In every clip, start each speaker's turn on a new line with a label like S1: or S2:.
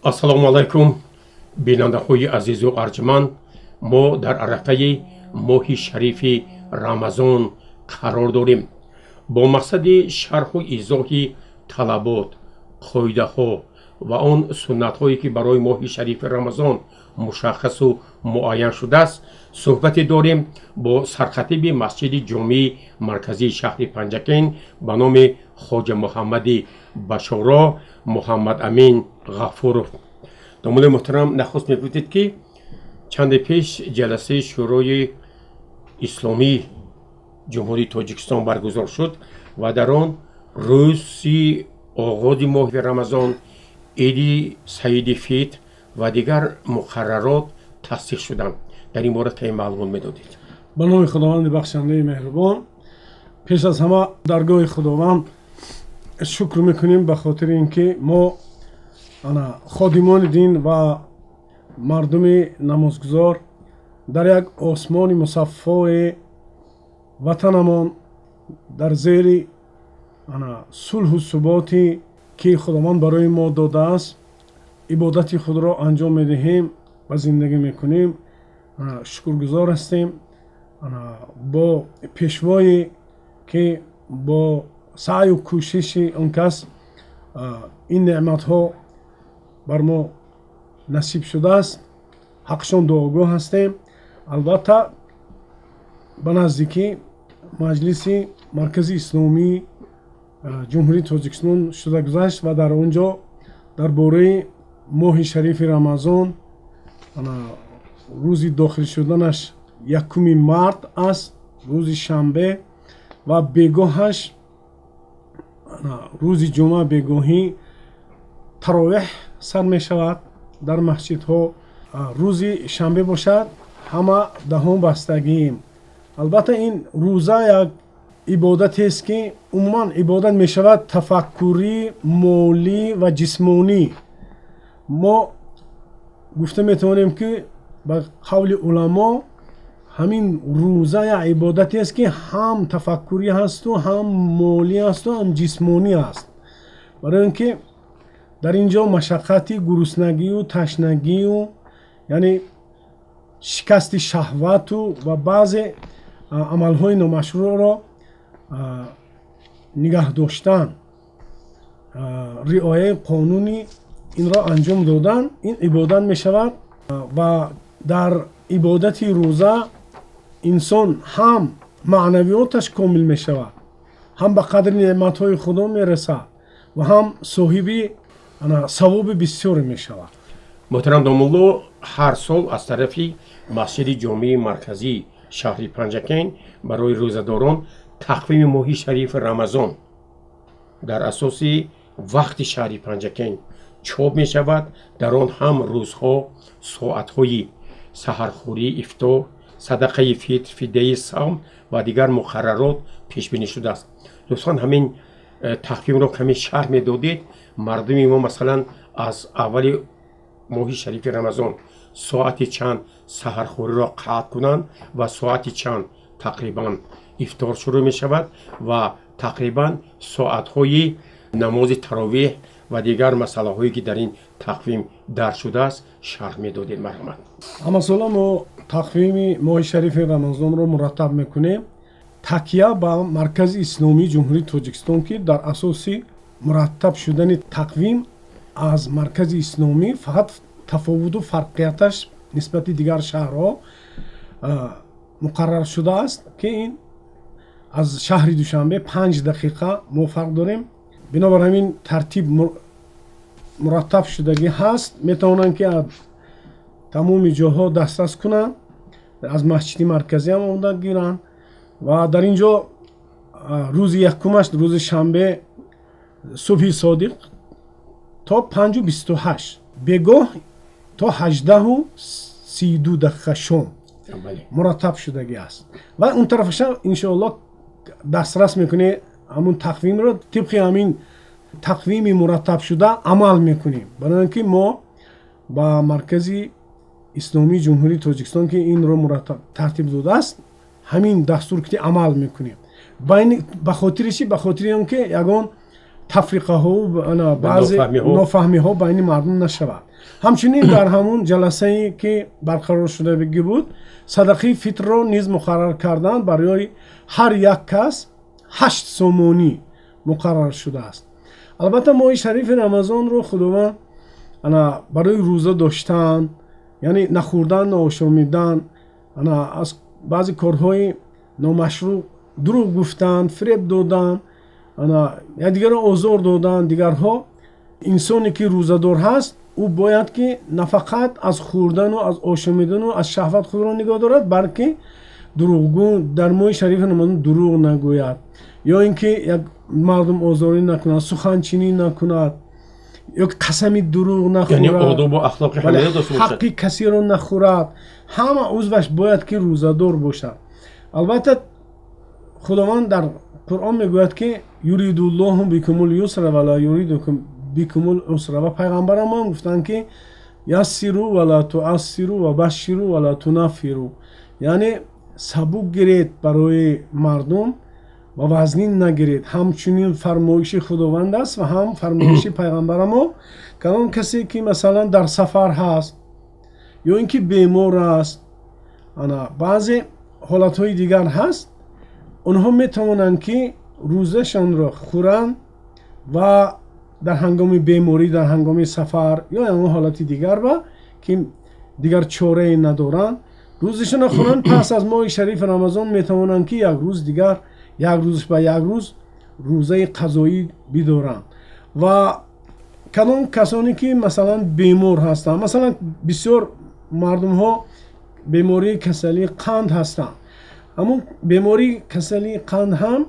S1: Ассалому алайкум, бинандаҳои азизу арҷманд. Мо дар арафаи моҳи шарифи Рамазон қарор дорем. Бо мақсади шарҳу изоҳи талабот, қоидаҳо ва он суннатҳое, ки барои моҳи шарифи Рамазон мушаххасу муайян шудааст, суҳбате дорем бо сархатиби масҷиди ҷомеи марказии шаҳри Панҷакент ба номи Хоҷа Муҳаммади Башоро, Муҳаммадамин Ғафуров. Домуллои муҳтарам, нахуст мегуфтед, ки чанде пеш ҷаласаи Шӯрои Исломии Ҷумҳурии Тоҷикистон баргузор шуд ва дар он рӯзи оғози моҳи Рамазон, иди Саиди Фитр ва дигар муқаррарот тасдиқ шуданд. Дар ин бора каме маълумот медодед.
S2: Ба номи Худованди бахшандаи меҳрубон. Пеш аз ҳама даргоҳи Худованд шукр мекунем ба хотири ин ки мо, ана, ходимони дин ва мардуми намозгузор дар як осмони мусаффои ватанамон, дар зери, ана, сулҳу суботӣ, ки Худованд барои мо додааст, ибодати худро анҷом медиҳем ва зиндагӣ мекунем. Шукргузор ҳастем бо пешвое, ки бо саъю кӯшиши он кас ин неъматҳо бар мо насиб шудааст. Ҳаққшон дуогӯ ҳастем. Албатта, ба наздикӣ маҷлиси маркази исломии Ҷумҳурии Тоҷикистон шуда гузашт ва дар он ҷо дар бораи моҳи шарифи Рамазон, рӯзи дохил шуданаш 1 март аст, рӯзи шанбе, ва бегоҳаш, рӯзи ҷумъа, бегоҳӣ таровеҳ сар мешавад дар масҷидҳо. Рӯзи шанбе бошад, ҳама даҳон бастагием. Албатта, ин рӯза як ибодатест, ки умуман ибодат мешавад тафаккурӣ, молӣ ва ҷисмонӣ. Мо гуфта метавонем, ки ба қавли уламо ҳамин рӯза як ибодатест, ки ҳам тафаккурӣ ҳасту, ҳам молӣ ҳасту, ҳам ҷисмонӣ аст, барои он ки дар ин ҷо машаққати гуруснагию ташнагию, яъне шикасти шаҳвату ва баъзе амалҳои номашрӯъро нигаҳ доштан, риояи қонуни инро анҷом додан, ин ибодат мешавад. Ва дар ибодати рӯза инсон ҳам маънавиёташ комил мешавад, ҳам ба қадри неъматҳои Худо мерасад ва ҳам соҳиби савоби бисёре мешавад.
S1: Муҳтарам домулло, ҳар сол аз тарафи масҷиди ҷомеи марказии шаҳри Панҷакент барои рӯзадорон тақвими моҳи шарифи Рамазон дар асоси вақти шаҳри Панҷакент чоп мешавад. Дар он ҳам рӯзҳо, соатҳои саҳархӯрӣ, ифтор, садақаи фитр, фидияи савм ва дигар муқаррарот пешбинӣ шудааст. Лутфан, ҳамин тақвимро каме шарҳ медодед. Мардуми мо, масалан, аз аввали моҳи шарифи Рамазон соати чанд саҳархӯриро қатъ кунанд ва соати чанд тақрибан ифтор шурӯъ мешавад ва тақрибан соатҳои намози таровеҳ ва дигар масъалаҳое, ки дар ин тақвим дарҷ шудааст, шарҳ медодед, марҳамат.
S2: Ҳамасола мо тақвими моҳи шарифи Рамазонро мураттаб мекунем, такя ба Маркази Исломии Ҷумҳурии Тоҷикистон, ки дар асоси мураттаб шудани тақвим аз Маркази Исломӣ фақат тафовуту фарқияташ нисбати дигар шаҳрҳо муқаррар шудааст, ки ин аз шаҳри Душанбе 5 дақиқа мо фарқ дорем. Бинобар ҳамин тартиб мураттаб шудагӣ ҳаст. Метавонанд, ки аз тамоми ҷоҳо дастрас кунанд, аз масҷиди марказӣ ҳам омода гиранд. Ва дар ин ҷо рӯзи якумаш, рӯзи шанбе, субҳи содиқ то 5:28 бегоҳ то 18:32 шом мураттаб шудагӣ аст. Ва он тарафаша, иншоалло, дастрас мекунӣ ҳамун тақвимро. Тибқи ҳамин тақвими мураттабшуда амал мекунем, барои он ки мо ба Маркази Исломии Ҷумҳурии Тоҷикистон, ки инро мураттаб тартиб додааст, ҳамин дастур ки амал мекунем. Ба хотири чи? Ба хотири он ки ягон Тафриқаҳо, баъзе нофаҳмиҳо байни мардум нашавад. Ҳамчунин дар ҳамун ҷаласае, ки барқарор шудагӣ буд, садақаи фитрро низ муқаррар карданд. Барои ҳар як кас 8 сомонӣ муқаррар шудааст. Албатта, моҳи шарифи Рамазонро Худованд ана барои рӯза доштан, яъне нахӯрдан, наошомидан, ана аз баъзе корҳои номашрӯъ, дурӯғ гуфтан, фиреб додан, ана якдигарро озор додан, дигарҳо. Инсоне ки рӯзадор ҳаст, ӯ бояд ки на фақат аз хӯрдану аз ошомидану аз шаҳват худро нигоҳ дорад, балки дурӯғгӯ дар моҳи шарифи Рамазон дурӯғ нагӯяд ё ин ки як мардум озорӣ накунад, суханчинӣ накунад ё қасами дурӯғ нахӯрад, ҳаққи касеро нахӯрад. Ҳама узваш бояд ки рӯзадор бошад. Албатта, Худованд дар Қуръон мегӯяд, ки يريد الله بكم اليسر ولا يريد بكم العسر. Ва пайғамбарамон гуфтанд, ки يسروا ولا تعسروا وبشروا ولا تنفروا, яъне сабук гиред барои мардум ва вазнин нагиред. Ҳамчунин фармоиши Худованд аст ва ҳам фармоиши пайғамбарамо. Кадом касе ки, масалан, дар сафар ҳаст ё ин ки бемор аст, ана баъзе ҳолатҳои дигар ҳаст, онҳо метавонанд ки рӯзашонро хӯранд ва дар ҳангоми беморӣ, дар ҳангоми сафар ё ягон ҳолати дигар ва ки дигар чорае надоранд, рӯзашонро хӯранд. Пас аз моҳи шарифи Рамазон метавонанд ки як рӯз дигар, як рӯз ба як рӯз рӯзаи қазоӣ бидоранд. Ва кадом касоне ки, масалан, бемор ҳастанд, масалан, бисёр мардумҳо бемории касалии қанд ҳастанд. Ҳамун бемории касалии қанд ҳам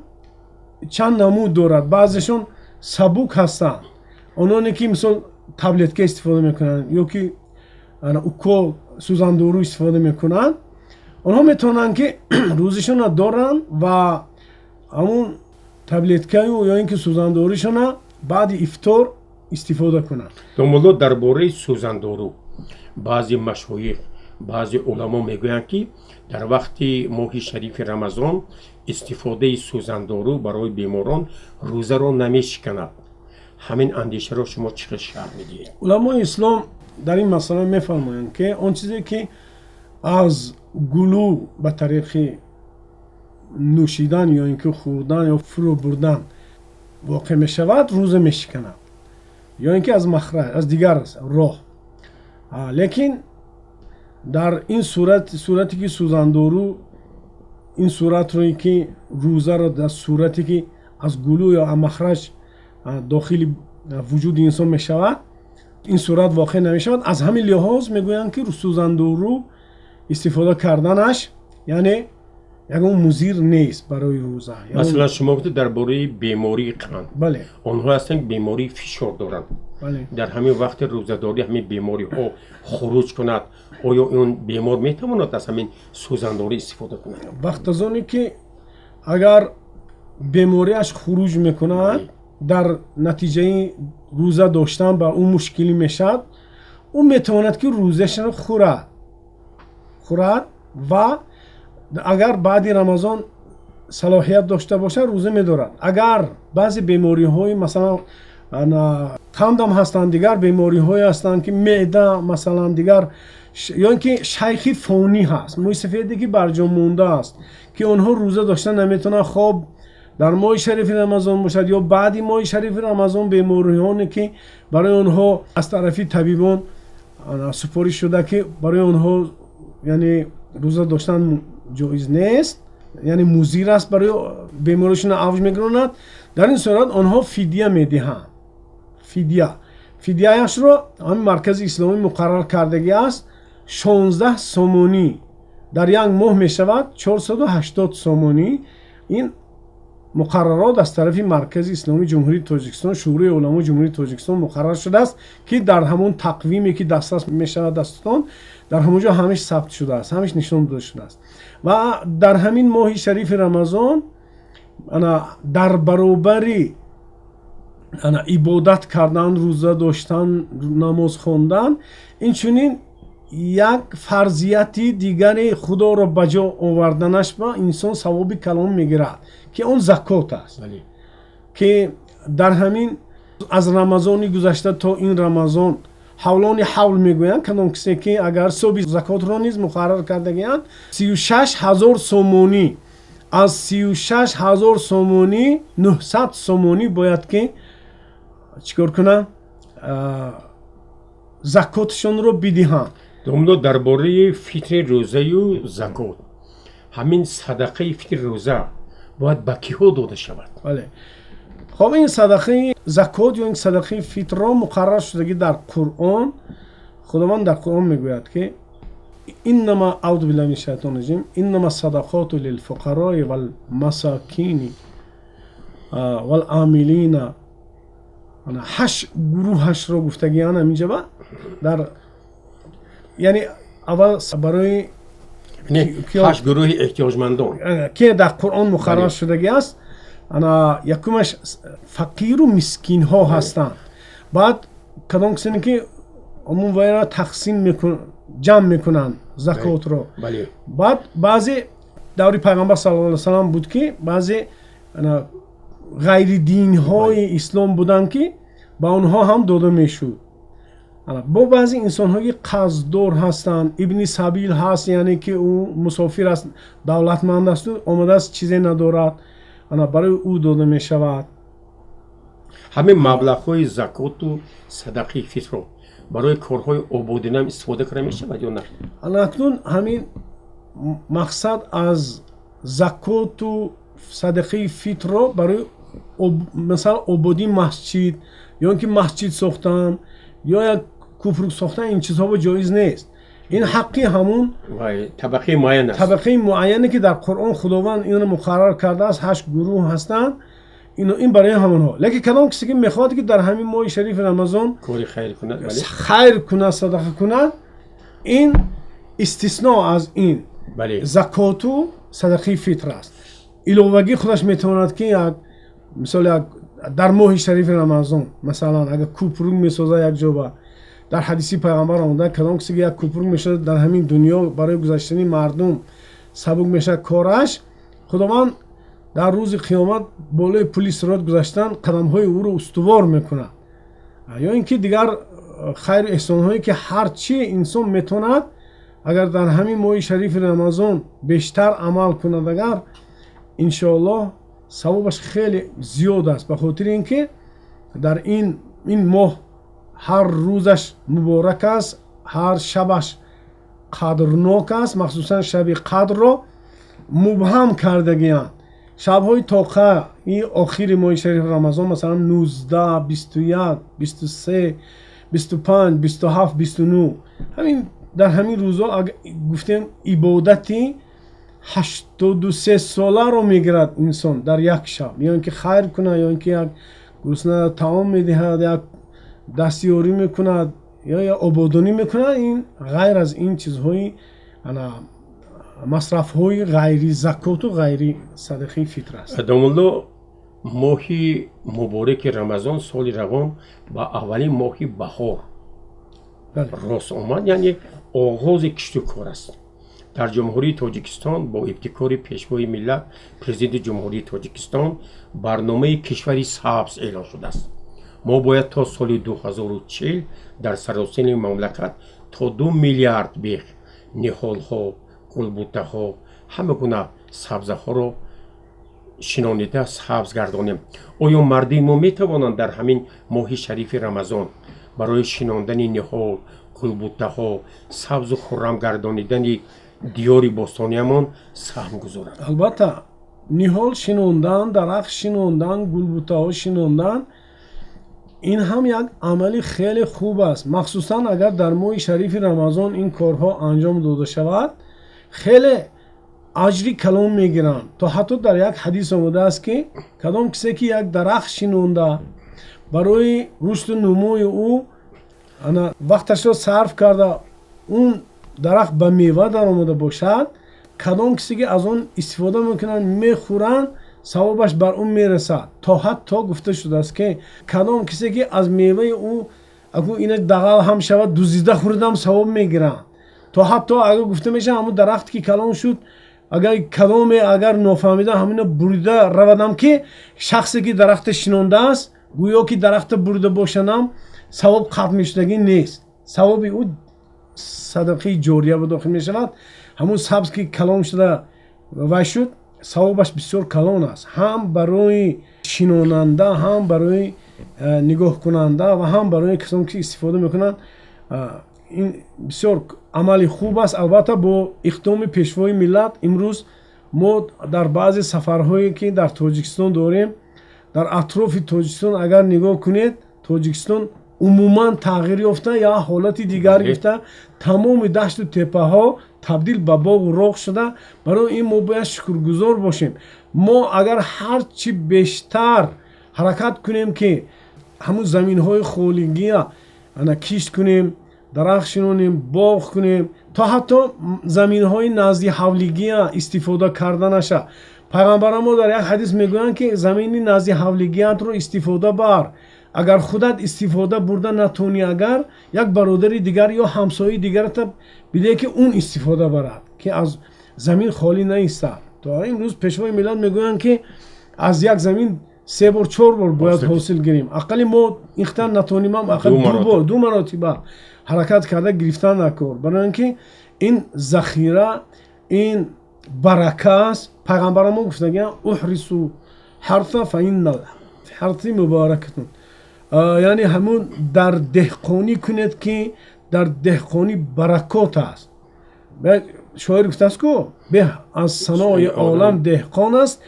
S2: чанд намуд дорад. Баъзешон сабук ҳастанд, ононе ки, мисол, таблетка истифода мекунанд ё ки укол, сӯзандору истифода мекунанд, онҳо метавонанд ки рӯзашонро доранд ва ҳамун таблеткаю ё ин ки сӯзандоришона баъди ифтор истифода кунанд.
S1: Домулло, дар бораи сӯзандору баъзе машоих, баъзе уламо мегӯянд, ки дар вақти моҳи шарифи Рамазон истифодаи сӯзандору барои беморон рӯзаро намешиканад. Ҳамин андешаро шумо чӣ хел шарҳ медиҳед?
S2: Уламои ислом дар ин масъала мефармоянд, ки он чизе ки аз гулӯ ба тариқи нӯшидан ё ин ки хӯрдан ё фурӯ бурдан воқеъ мешавад, рӯза мешиканад, ё ин ки аз махраҷ, аз дигар роҳ. Лекин дар ин сурат, сурате ки сӯзандору, ин суратро ки рӯзаро дар сурате ки аз гулӯ ё аз махраҷ дохили вуҷуди инсон мешавад, ин сурат воқеъ намешавад. Аз ҳамин лиҳоз мегӯянд, ки сӯзандору истифода карданаш, яъне, ягон музир нест барои рӯза.
S1: Масалан, шумо гуфтед дар бораи бемории қанд.
S2: Бале.
S1: Онҳо ҳастанд, ки бемории фишор доранд. Дар ҳамин вақти рӯзадорӣ ҳамин бемориҳо хуруҷ кунад, оё он бемор метавонад аз ҳамин сӯзандорӣ истифода кунад?
S2: Вақт аз оне ки агар бемориаш хуруҷ мекунад, дар натиҷаи рӯза доштан ба ӯ мушкилӣ мешавад, ӯ метавонад ки рӯзашро хӯрад ва агар баъди Рамазон салоҳият дошта бошад, рӯза медорад. Агар баъзе бемориҳои, масалан, қандам ҳастанд, дигар бемориҳое ҳастанд, ки меъда, масалан, дигар, ё ин ки шайхи фонӣ ҳаст, мӯи сафеде ки барҷо мондааст, ки онҳо рӯза дошта наметавонанд, хоб дар моҳи шарифи Рамазон бошад ё баъди моҳи шарифи Рамазон, бемориҳоне ки барои онҳо аз тарафи табибон супориш шуда, ки барои онҳо, яъне, рӯза доштан ҷоиз нест, яъне музир аст, барои беморишона авҷ мегиронад, дар ин сурат онҳо фидия медиҳанд. Фидияашро ҳамин маркази исломӣ муқаррар кардагӣ аст: 16 сомонӣ, дар як моҳ мешавад 480 сомонӣ. Ин муқаррарот аз тарафи Маркази исломии Ҷумҳурии Тоҷикистон, Шӯрои уламои Ҷумҳурии Тоҷикистон муқаррар шудааст, ки дар ҳамон тақвиме ки дастрас мешавад дастатон, дар ҳамон ҷо ҳамеш сабт шудааст, ҳамеш нишон дода шудааст. Ва дар ҳамин моҳи шарифи Рамазон, ана дар баробари ана ибодат кардан, рӯза доштан, намоз хондан, инчунин як фарзияти дигари Худоро ба ҷо оварданаш ба инсон савоби калон мегирад, ки он закот аст, ки Дар ҳамин аз Рамазони гузашта то ин Рамазон ҳавлони ҳавл мегӯянд, кадом кисе ки агар ҳисоби закотро низ муқаррар кардагианд, 36 000 сомонӣ, аз 36 000 сомонӣ 900 сомонӣ бояд ки чӣ кор кунанд, закотшонро бидиҳанд.
S1: Домло, дар бораи фитри рӯзаю закот, ҳамин садақаи фитри рӯза бояд ба киҳо дода шавад?
S2: Бале, хоб, ин садақаи закот ё ин садақаи фитрро муқаррар шудагӣ дар Қуръон. Худованд дар Қуръон мегӯяд ки إنما، أعوذ بالله من الشيطان الرجيم، إنما الصدقات للفقراء والمساكين والعاملين. Ҳашт гурӯҳашро гуфтагиан ҳаминҷаба дар, яъне аввал барои
S1: ҳашт гурӯҳи эҳтиёҷмандон.
S2: Ки дар Қуръон муқаррар шудагӣ аст. Ана якумаш фақиру мискинҳо ҳастанд. Баъд кадом кисоне ки ҳамун вайра тақсим, ҷамъ мекунанд закотро. Баъд баъзе даври Пайғамбар صلى الله وسلم буд, ки баъзе ғайридинҳои ислом буданд, ки ба онҳо ҳам дода мешуд. Бо баъзе инсонҳое ки қарздор ҳастанд, ибни сабил ҳаст, яъне ки ӯ мусофир аст, давлатманд асту омадааст, чизе надорад, ана барои ӯ дода мешавад.
S1: Ҳамин маблағҳои закоту садақаи фитрро барои корҳои ободинам истифода карда мешавад ё на?
S2: Ана акнун ҳамин мақсад аз закоту садақаи фитрро барои, масалан, ободии масҷид ё ин ки масҷид сохтан ё як кӯпрук сохтан, ин чизҳо ҷоиз нест. Ин ҳаққи ҳамун
S1: табақаи муайян аст.
S2: Табақаи муайяне, ки дар Қуръон Худованд инро муқаррар кардааст, ҳашт гурӯҳ ҳастанд, ин барои ҳамонҳо. Лекин кадом кисе ки мехоҳад, ки дар ҳамин моҳи шарифи Рамазон
S1: кори хайр кунад.
S2: Хайр кунад, садақа кунад, ин истисно аз ин закоту садақаи фитр аст. Иловагӣ худаш метавонад, ки як мисол, як дар моҳи шарифи Рамазон, масалан, агар кӯпрук месозад як ҷоба, дар ҳадиси Пайғамбар омада, кадом кисе ки як кӯпрук мешавад, дар ҳамин дунё барои гузаштани мардум сабук мешавад кораш, Худованд дар рӯзи қиёмат болои пули сирот гузаштан қадамҳои ӯро устувор мекунад. Ё ин ки дигар хайру эҳсонҳое, ки ҳар чи инсон метавонад, агар дар ҳамин моҳи шарифи Рамазон бештар амал кунад, агар иншоаллоҳ, савобаш хеле зиёд аст, ба хотири ин ки дар ин моҳ ҳар рӯзаш муборак аст, ҳар шабаш қадрнок аст. Махсусан шаби қадрро мубҳам кардагианд. Шабҳои тоқа и охири моҳи шарифи Рамазон, масалан, 19, 21, 23, 25, 27, 29, ҳамин дар ҳамин рӯзҳо гуфтем, ибодати 83 соларо мегирад инсон дар як шаб, ё ин ки хайр кунад, ё ин ки як гурусна таом медиҳад, як дастёрӣ мекунад ё як ободонӣ мекунад. Ин ғайр аз ин чизҳои ана масрафҳои ғайри закоту ғайри садақаи фитр аст.
S1: Домулло, моҳи мубораки Рамазон соли равон ба аввалин моҳи баҳор рост омад, яъне оғози кишту кор аст. Дар Ҷумҳурии Тоҷикистон бо ибтикори Пешвои миллат, Президенти Ҷумҳурии Тоҷикистон, барномаи Кишвари сабз эълон шудааст. Мо бояд то соли 2040 дар саросари мамлакат то 2 миллиард бех ниҳолҳо, гулбуттаҳо, ҳама гуна сабзаҳоро шинонида сабз гардонем. Оё мардуми мо метавонанд дар ҳамин моҳи шарифи Рамазон барои шинондани ниҳол, гулбуттаҳо, сабзу хуррам гардонидани диёри бостониямон саҳм гузоранд?
S2: Албатта, ниҳол шинондан, дарахт шинондан, гулбуттаҳо шинондан, ин ҳам як амали хеле хуб аст. Махсусан агар дар моҳи шарифи Рамазон ин корҳо анҷом дода шавад, хеле аҷри калон мегиранд. То ҳатто дар як ҳадис омадааст, ки кадом кисе ки як дарахт шинонда, барои рушду нумӯи ӯ ана вақташро сарф карда, он дарахт ба мева даромада бошад, кадом кисе ки аз он истифода мекунанд, мехӯранд, савобаш бар ӯ мерасад. То ҳатто гуфта шудааст, ки кадом кисе ки аз меваи ӯ акун ина дағал ҳам шавад, дузида хӯрдам, савоб мегиранд. То ҳатто агар гуфта мешавад, ҳамун дарахте ки калон шуд. Агар каломе агар нофаҳмида ҳамина бурида равадам, ки шахсе ки дарахта шинондааст, гӯё ки дарахта бурида бошанам, савоб қатъ мешудагӣ нест. Савоби ӯ садақаи ҷория ба дохил мешавад. Ҳамун сабз ки калон шуда вай шуд, савобаш бисёр калон аст, ҳам барои шинонанда, ҳам барои нигоҳкунанда ва ҳам барои касоне ки истифода мекунанд. Ин бисёр амали хуб аст. Албатта, бо иқдоми Пешвои миллат имрӯз мо дар баъзе сафарҳое ки дар Тоҷикистон дорем, дар атрофи Тоҷикистон агар нигоҳ кунед, Тоҷикистон умуман тағйир ёфта, я ҳолати дигар гирифта, тамоми дашту теппаҳо табдил ба боғу роғ шуда. Барои ин мо бояд шукргузор бошем. Мо агар ҳарчи бештар ҳаракат кунем, ки ҳамун заминҳои холигия ана кишт кунем, дарахт шинонем, боғ кунем, то ҳатто заминҳои назди ҳавлигия истифода карда наша. Пайғамбарамо дар як ҳадис мегӯянд, ки замини назди ҳавлигиятро истифода бар, агар худат истифода бурда натонӣ, агар як бародари дигар ё ҳамсояи дигарата бидеҳ, ки он истифода барад, ки аз замин холӣ наистад. То имрӯз Пешвои миллат мегӯянд, ки аз як замин се бор, чор бор бояд ҳосил гирем. Ақалли мо ихтар натонимам, ақал ду бор, ду маротиба ҳаракат карда гирифтан накор, барои ин ки ин захира, ин барака аст. Пайғамбарамо гуфтагиан: احرثوا الحرث فإن الحرث مباركة. Яъне ҳамун дар деҳқонӣ кунед, ки дар деҳқонӣ баракот аст. Шоир гуфтааст ку: беҳ аз санои олам деҳқон аст,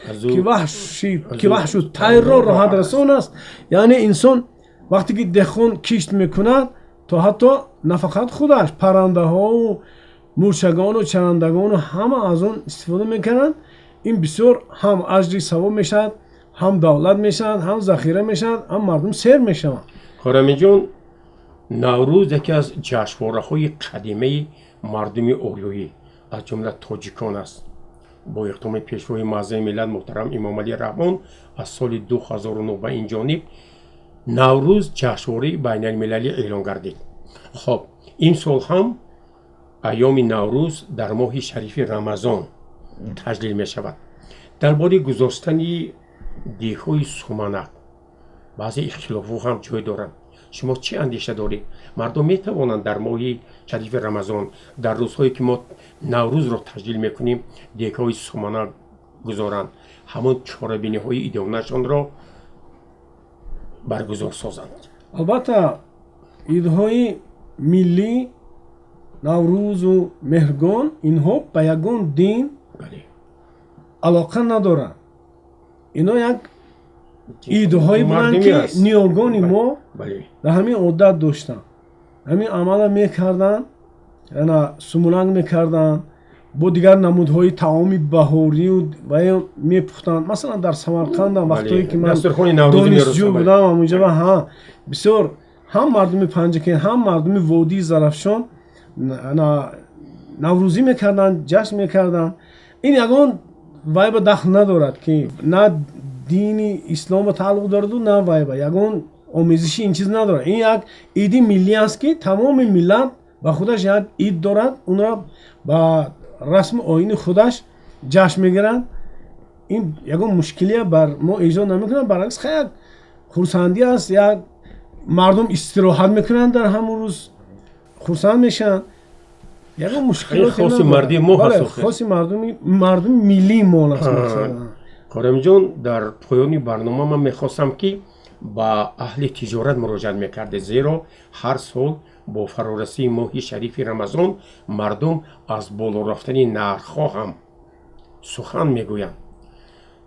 S2: ки ваҳшу тайрро роҳат расон аст. Яъне инсон вақте ки деҳқон кишт мекунад, то ҳатто на фақат худаш, паррандаҳову мӯрчагону чарандагону ҳама аз он истифода мекунанд. Ин бисёр ҳам аҷри савоб мешавад, ҳам давлат мешавад, ҳам захира мешавад, ҳам мардум сер мешаванд.
S1: Хораминҷон, Наврӯз яке аз ҷашнвораҳои қадимаи мардуми ориёӣ, аз ҷумла тоҷикон аст. Бо иқдоми Пешвои муаззами миллат муҳтарам Эмомалӣ Раҳмон аз соли 2009 ба ин ҷониб Наврӯз ҷашнвораи байналмилалӣ эълон гардид. Хоб, имсол ҳам айёми Наврӯз дар моҳи шарифи Рамазон таҷлил мешавад. Дар бораи гузоштани дегҳои суманак баъзе ихтилофҳо ҳам ҷой доранд. Шумо чӣ андеша доред? Мардум метавонанд дар моҳи шарифи Рамазон, дар рӯзҳое ки мо Наврӯзро таҷлил мекунем, дегҳои суманак гузоранд, ҳамон чорабиниҳои идонашонро баргузор созанд?
S2: Албатта, идҳои миллӣ, Наврӯзу Меҳргон, инҳо ба ягон дин алоқа надоранд. Ино як идҳое буданд, ки ниёгони мо дар ҳамин одат доштанд, ҳамин амала мекарданд, ана сумунак мекарданд, бо дигар намудҳои таоми баҳорию ва мепухтанд. Масалан, дар Самарқандам вақтое ки ман донишҷӯ будам, ҳамунҷа ҳа бисёр ҳам мардуми Панҷакент, ҳам мардуми водии Зарафшон наврӯзӣ мекарданд, ҷашн мекарданд. Ин ягон вайба дахл надорад, ки на дини исломба тааллуқ дораду, на вайба ягон омезиши ин чиз надорад. Ин як иди миллӣ аст, ки тамоми миллат ба худаш як ид дорад, онро ба расму оини худаш ҷашн мегиранд. Ин ягон мушкилия бар мо эҷод намекунад, баръакс, хай, як хурсандӣ аст, як мардум истироҳат мекунанд, дар ҳамон рӯз хурсанд мешаванд, ягон мушкилоти
S1: хоси мардуми мо ҳаст.
S2: Хоси мардуми миллии мо аст.
S1: Хорамҷон, дар поёни барнома ман мехостам, ки ба аҳли тиҷорат муроҷиат мекардед, зеро ҳар сол бо фарорасии моҳи шарифи Рамазон мардум аз боло рафтани нархҳо ҳам сухан мегӯянд.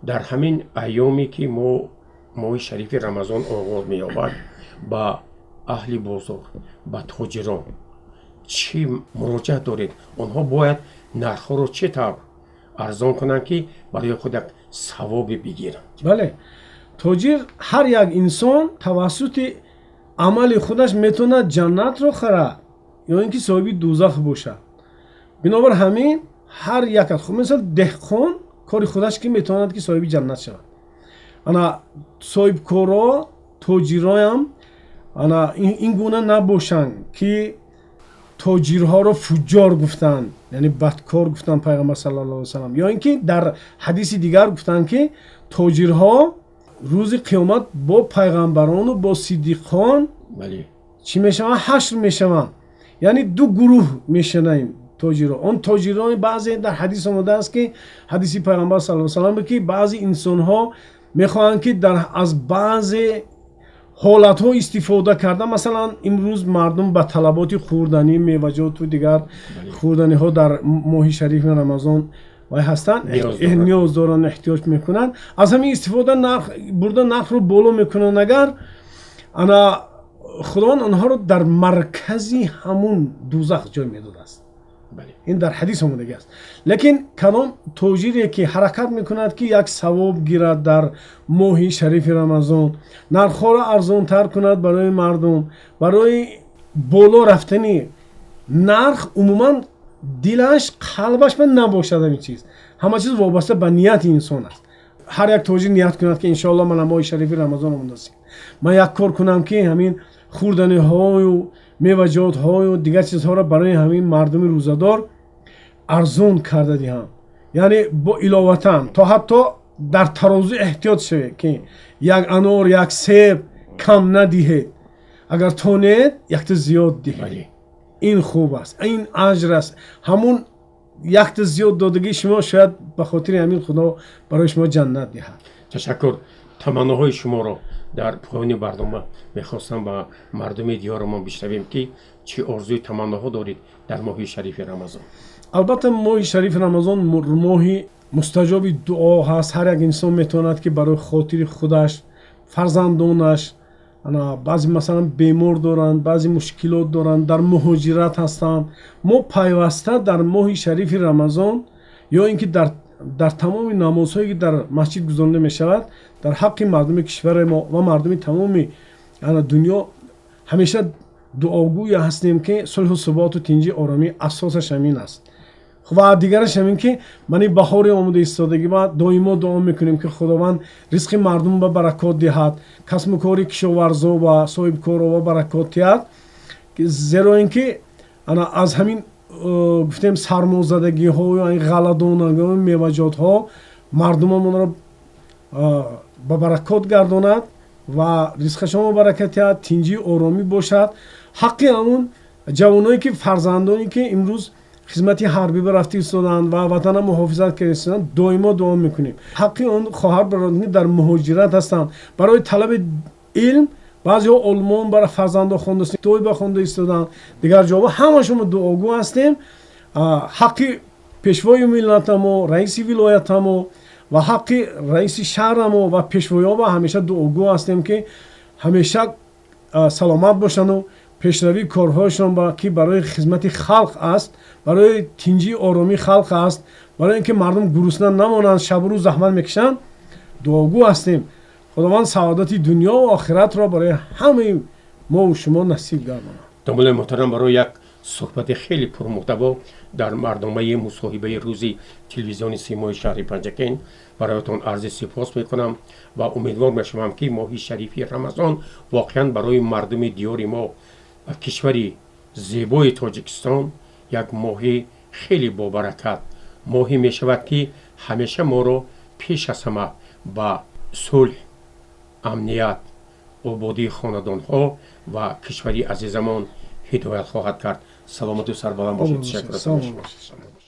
S1: Дар ҳамин айёме ки мо моҳи шарифи Рамазон оғоз меёбад, ба аҳли бозор, ба тоҷирон чӣ муроҷиат доред? Онҳо бояд нархҳоро чӣ тавр арзон кунанд, ки барои худ як савобе бигиранд?
S2: Бале, тоҷир, ҳар як инсон тавассути амали худаш метавонад ҷаннатро харад ё ин ки соҳиби дӯзах бошад. Бинобар ҳамин ҳар як аз, мисол, деҳқон кори худаш ки метавонад ки соҳиби ҷаннат шавад. Ана соҳибкоро, тоҷироям ана ин гуна набошанд, ки Тоҷирҳоро фуҷҷор гуфтанд, яъне бадкор гуфтанд Пайғамбар саллаллоҳу алайҳи васаллам. Ё ин ки дар ҳадиси дигар гуфтанд, ки тоҷирҳо рӯзи қиёмат бо пайғамбарону бо сиддиқон чӣ мешаванд? Ҳашр мешаванд. Яъне ду гурӯҳ мешаванд тоҷиро. Он тоҷирони баъзе дар ҳадис омадааст, ки ҳадиси Пайғамбар саллаллоҳу алайҳи васаллам, ки баъзе инсонҳо мехоҳанд, ки аз баъзе ҳолатҳо истифода карда, масалан, имрӯз мардум ба талаботи хӯрданӣ, меваҷоту дигар хӯрданиҳо дар моҳи шарифи Рамазон вай ҳастанд, ниёз доранд, эҳтиёҷ мекунанд, аз ҳамин истифода нарх бурда, нархро боло мекунанд. Агар ана Худованд онҳоро дар маркази ҳамун дузах ҷой медодааст. Ин дар ҳадис омадагӣ аст. Лекин кадом тоҷире ки ҳаракат мекунад, ки як савоб гирад дар моҳи шарифи Рамазон, нархҳоро арзонтар кунад барои мардум, барои боло рафтани нарх умуман дилаш, қалбаш ба набошад. Ҳамин чиз, ҳама чиз вобаста ба нияти инсон аст. Ҳар як тоҷир ният кунад, ки иншоалло мана моҳи шарифи Рамазон омадааст, ман як кор кунам, ки ҳамин хӯрданиҳою меваҷотҳою дигар чизҳоро барои ҳамин мардуми рӯзадор арзон карда диҳам. Яъне бо иловатан то ҳатто дар тарозу эҳтиёт шавед, ки як анор, як себ кам надиҳед, агар тонед, якта зиёд диҳед. Ин хуб аст, ин аҷр аст. Ҳамун якта зиёд додагии шумо шояд ба хотири ҳамин Худо барои шумо ҷаннат диҳад.
S1: Ташаккур. Таманноҳои шуморо дар поёни барнома мехостам ба мардуми диёрамон бишнавем, ки чӣ орзуи таманноҳо доред дар моҳи шарифи Рамазон.
S2: Албатта, моҳи шарифи Рамазон моҳи мустаҷоби дуо ҳаст. Ҳар як инсон метавонад, ки барои хотири худаш, фарзандонаш, баъзе, масалан, бемор доранд, баъзе мушкилот доранд, дар муҳоҷират ҳастанд. Мо пайваста дар моҳи шарифи Рамазон ё ин ки дар тамоми намозҳое, ки дар масҷид гузаронида мешавад, дар ҳаққи мардуми кишвари мо ва мардуми тамоми дунё ҳамеша дуогӯя ҳастем, ки сулҳу суботу тинҷӣ, оромӣ, асосаш ҳамин аст. Ва дигараш ҳамин, ки мани баҳори омода истодагӣ ва доимо дуо мекунем, ки Худованд ризқи мардум ба баракот диҳад, касбу кори кишоварзо ва соҳибкоро ба баракот диҳад, зеро ин ки ана аз ҳамин гуфтем сармозадагиҳою ғалладонаҳо, меваҷотҳо мардумамонро ба баракот гардонад ва ризқашон ба баракат диҳад, тинҷӣ, оромӣ бошад. Ҳаққи ҳамун ҷавоное, ки фарзандоне, ки имрӯз хизмати ҳарбӣ ба рафта истоданд ва ватана муҳофизат карда истоданд, доимо дуо мекунем. Ҳаққи он хоҳар бародароне, дар муҳоҷират ҳастанд барои талаби илм, баъзеҳо Олмон бара фарзандо хонда, Тойба хонда истоданд, дигар ҷоба, ҳамашомо дуогӯ ҳастем. Ҳаққи пешвои миллатамо, раиси вилоятамо ва ҳаққи раиси шаҳрамо ва пешвоёба ҳамеша дуогӯ ҳастем, ки ҳамеша саломат бошанду пешравии корҳояшон, ки барои хизмати халқ аст, барои тинҷии оромии халқ аст, барои ин ки мардум гурусна намонанд, шабу рӯз заҳмат мекашанд, дуогӯ ҳастем. Худованд саодати дунё ва охиратро барои ҳамаи мову шумо насиб гардонад.
S1: Домуллои муҳтарам, барои як суҳбати хеле пурмуҳтаво дар барномаи мусоҳибаи рӯзи телевизиони Симои шаҳри Панҷакент бароятон арзи сипос мекунам ва умедвор мешавам, ки моҳи шарифи Рамазон воқеан барои мардуми диёри мо ва кишвари зебои Тоҷикистон як моҳи хеле бобаракат моҳе мешавад, ки ҳамеша моро пеш аз ҳама ба сулҳ, амният, ободии хонадонҳо ва кишвари азизамон ҳидоят хоҳад кард. Саломату сарбаланд бошед. Ташаккур.